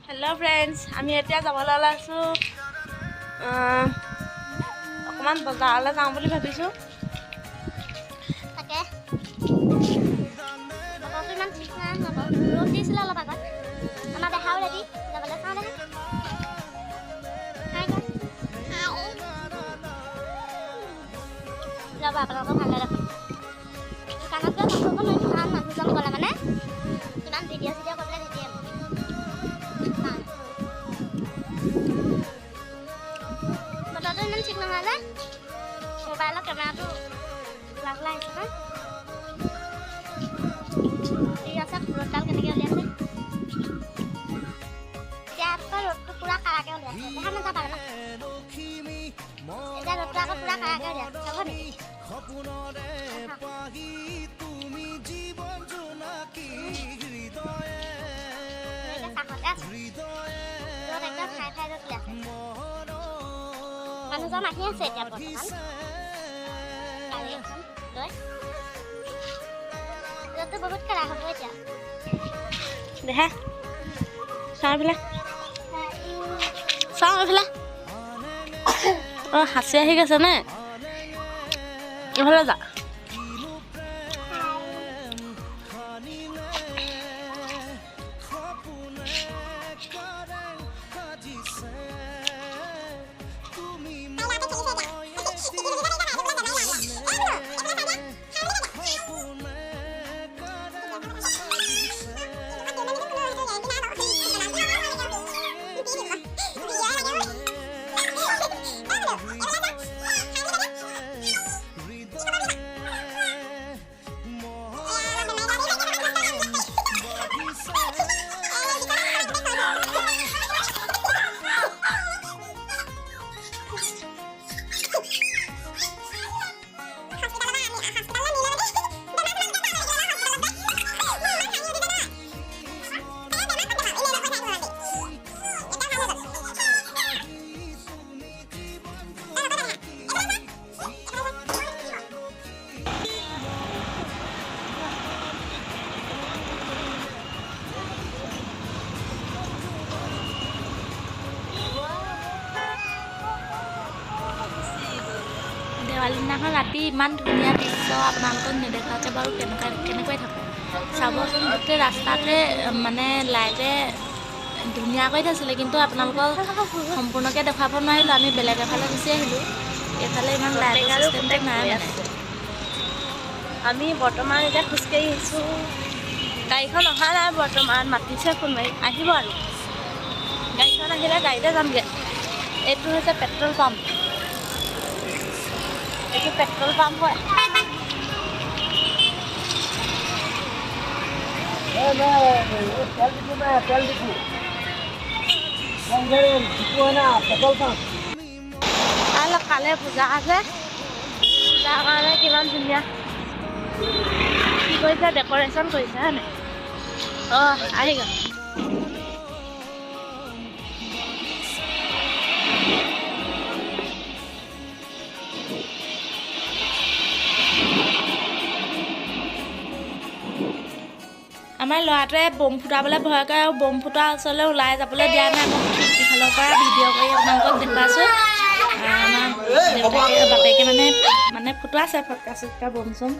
Hello' friends, আমি এতিয়া যাবলৈ ওলাইছোঁ, অকণমান বজাৰলৈ যাওঁ বুলি ভাবিছোঁ। তাকে বতৰটো ইমান ঠিক নাই হোৱা বাৰু, ৰ'দ দিছিলে অলপ আগত। আমাৰ দেহাও ৰেডি যাবলৈ, চাওঁ দেহা। হাই কৰ। ৰ'ব, আপোনালোকক ভালদৰে দেখুৱাম। দোকানত গৈ ফোন কৰিব নোৱাৰিম, কাৰণ মানুহজন গ'লে মানে ইমান ভিডিঅ' চিডিঅ' কৰিবলৈ নিদিয়ে মোক। কাৰণে বতৰটো ইমান ঠিক নহয় যে মোবাইলৰ কেমেৰাটো কোলা কোলা আহিছে ন। ঠিক আছে, ৰ'দডাল কেনেকৈ উলিয়াইছে এতিয়া। আকৌ ৰ'দটো পূৰা কাৰাকৈ উলিয়াইছে। দেখা নাযাবা, ৰ'বা। এতিয়া ৰ'দটো আকৌ পূৰা কাৰাকৈ উলিয়াইছে, চাব নেকি? এতিয়া চাহতে আছোঁ। ৰ'দ একদম খাই খাই ৰ'দ উলিয়াইছে। মানুহজন আহি আছে এতিয়া বৰ্তমান গাড়ী এখন লৈ। ৰ'দটো বহুত কাৰা হ'ব এতিয়া। দেহা, চাওঁ এইফালে, চাওঁ এইফালে। অঁ, সাঁচি আহি গৈছে নে? এইফালে যা। দেৱালী দিনাখন ৰাতি ইমান ধুনীয়া দৃশ্য আপোনালোকক নেদেখাকৈ বাৰু কেনেকুৱা কেনেকৈ থাকোঁ চাবচোন। গোটেই ৰাস্তাতে মানে লাইটে ধুনীয়া কৰি থৈছিলে, কিন্তু আপোনালোকক সম্পূৰ্ণকৈ দেখুৱাব নোৱাৰিলোঁ। আমি বেলেগ এফালে গুচি আহিলোঁ। এইফালে ইমান লাইটৰ চিষ্টেমটো নাই মানে। আমি বৰ্তমান এতিয়া খোজকাঢ়ি আহিছোঁ। গাড়ীখন অহা নাই বৰ্তমান, মাতিছে ফোন মাৰি, আহিব আৰু। গাড়ীখন আহিলে গাড়ীতে যামগৈ। এইটো হৈছে পেট্ৰল পাম্প, এইটো পেট্ৰল পাম্প হয়। কাইলৈ কালে পূজা আছে, পূজাৰ কাৰণে কিমান ধুনীয়া কি কৰিছে, ডেক'ৰেশ্যন কৰিছে, হয় নাই? অঁ, আহি গ'ল। আমাৰ ল'ৰাটোৱে বম ফুটাবলৈ ভয় কৰে আৰু বম ফুটোৱাৰ ওচৰলৈ ওলাই যাবলৈ দিয়া নাই। মই খিৰিকীফালৰ পৰা ভিডিঅ' কৰি আপোনালোকক দেখুৱাইছোঁ। আমাৰ দেউতাকে বাপেকে মানে ফুটোৱাছে ফটকা চটকা বম চম।